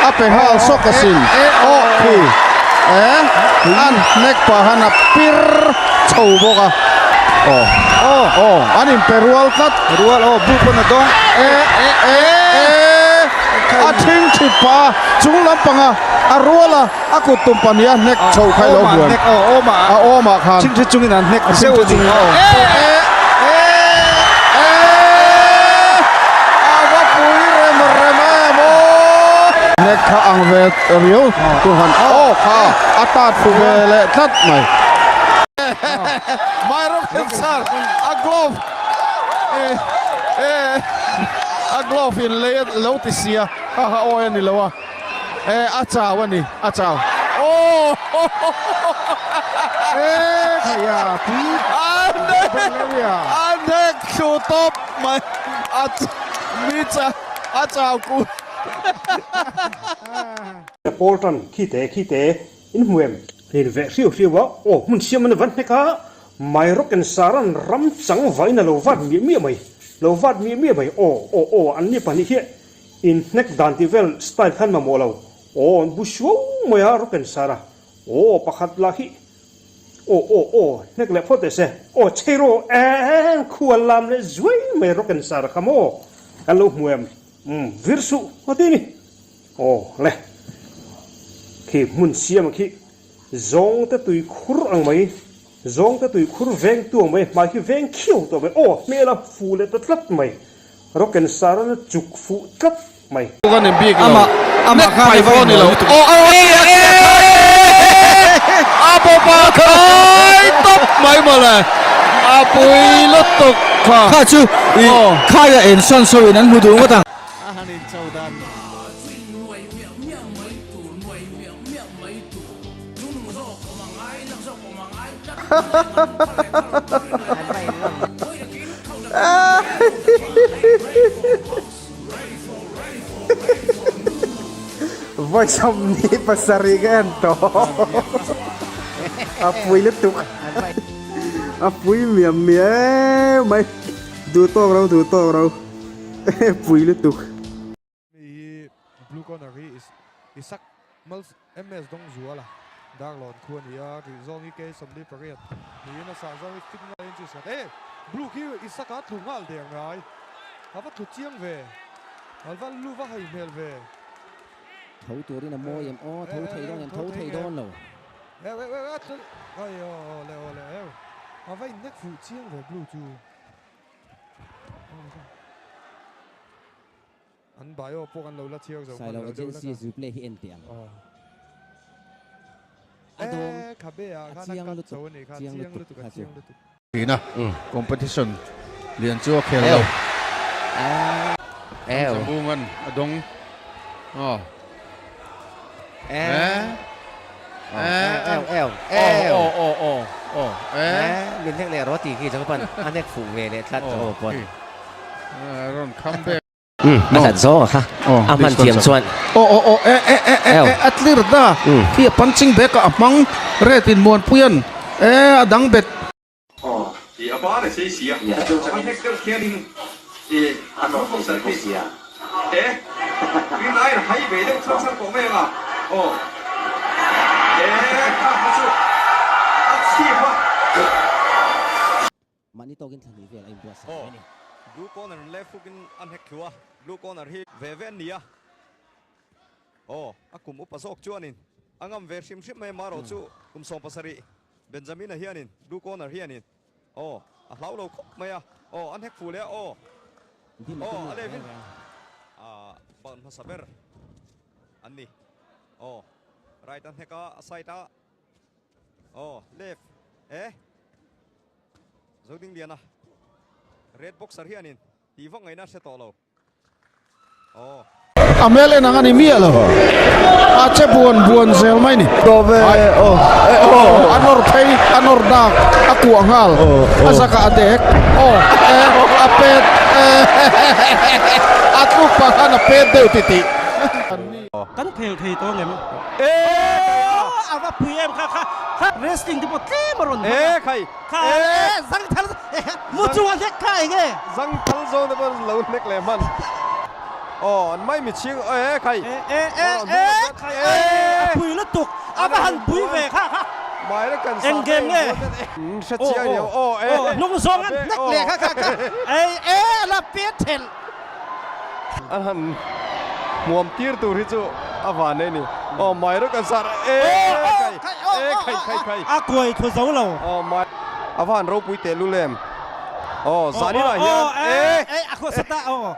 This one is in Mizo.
A pe nghal sawk asin. Aw khi e an hnek pahan a pir chho bawk a. Aw aw aw an inpe rual tlat. Rual aw bu pawn a dawng. E e e a thing thip pah a chung lampanga a rual a a kut tum pahnih a hnek chho kha ilo hmu em? A awmah khan. Thing thi chungin an hnek zeuh a ni. E e e a va pui rem rem em aw. Hnek kha ang ve riau tu han aw kha a tat fu ve leh tlat mai. Mai rawk sar a glove e e a glove in lei lo ti sia ha ha awi a ni lo a e a chau a ni a chau aw e khaia pui a nek thlu tawp mai a mi cha a chau ku Pawl tan khi te khi te In hmu em? Hnin veh hriau hriau a, aw hmun siam an van hnek a, mai rawk en saran ram chang vain a lo vat miah miah mai, lo vat miah miah mai, aw aw aw an ni pahnih hi in hnek dan tih vel style khan mamawh lo, aw an bu suau mai a rawk en sara, aw pakhat lah hi aw aw aw hnek leh phawt teh se, aw chei rawh eng khual lam leh zuai mai rawk en sara kha maw kan lo hmu em, umm vir suh a ti ni. Aw le, khi hmun siam khi zawngte tui khur ang mai, zawngte tui khur veng tu ang mai, hmai khi veng khiau tawh mai, aw hmel a fu leh ta tlat mai, rock and saran a chuk fuh tlat mai. Amah amah khan a va in lo aw aw a bawpa khai tawp mai mawle a pui lutuk kha. Kha chu i khaia en sawn sawn in an hmu duh ngawt ang. A han in cho dan. Vawi 27 ka en tawh a pui lutuk a pui miam miau mai duh tawk ro duh tawk ro. Pui lutuk. Hei hi blue corner hi Isak MS dawng zual a, Darlawn khu a ni a, rih zawng hi K 48 niin a sah zawng hi fit ngai in chu e blue khi Isak a tlu nghal der ngai, a va tlu chiang ve, a va lu va hai hmel ve. Tho turin a mawi em aw, tho thei dawn em, tho thei dawn lo. Eu eu eu a tlu ai aw le aw le eu a va innek fuh chiang ve blue chu. An bio pawh kan lo la chhiar zo Sailo Agency replay hi en teh ang. A dawng a chiang lutuk chiang lutuk kha chu. Tina competition lian chu a khel lo. Zambungan a dawng. Aw. Min hnek leh rawh tih khi chu pawn a hnek fuh ve leh tlat chu pawn. Rawn kham ve. A hlat zawng a kha a hman thiam chuan. Aw aw aw e e e e e a tlir ta khi a punching bag ah a hmang red in Muanpuia'n e a dang bet. Aw ti a bar a sei si a, a hnek deuh khianin i a nawr bawk sia e rin aiin hai ve deuh char char tawh mai ang a, aw e kha kha chu a chhip a. Mahni tawkin thla hnih vel a inbuatsaih mai a ni. Blue corner left hook in a hnek thlu a, blue corner hi ve ve an ni a. Aw a kum upa zawk chuanin a ngam ve hrim hrim mai a, marawh chu kum 17 Benjamina hianin blue corner hianin aw a hlau lo khawp mai a, aw a hnek fuh leh a, aw aw a levin a ban hmasa ber an ni, aw right a hnek a, a side a, aw left e Zodingliana red boxer hianin tih vak ngaihna a hre tawh lo. A hmel en ang a ni miah lo. A che buan buan zel mai ni. A nawr phei, a nawr dak, a kuah nghal, a zakah a dek, aw e a pet e a tluk pah khan a pet deuh ti tih. Kan khel thei tawh ngem? A va pui em kha kha kha wrestling te pawh tlem a rawn hmang a. Khai Kha e zang thal mu chunga hlek kha eng e. Zang thal zawng te pawh lo hlek leh hman. Aw an mai mi chhing e khai. E e e e khai e a pui lutuk a va han pui ve kha kha. Mai ra kan Eng game nge? Hre chiang ni aw e. Aw hnung zawng an hnek leh kha kha kha. Ei e a la pian thelh. An han hmuam tir tur hi chu a van ei ni. Aw mai ra kan sar e khai e khai khai khai. A kuai thu zo lo. Aw mai a va han ropui teh lul em. Aw zanin ah hian e. E a khuasa ta aw.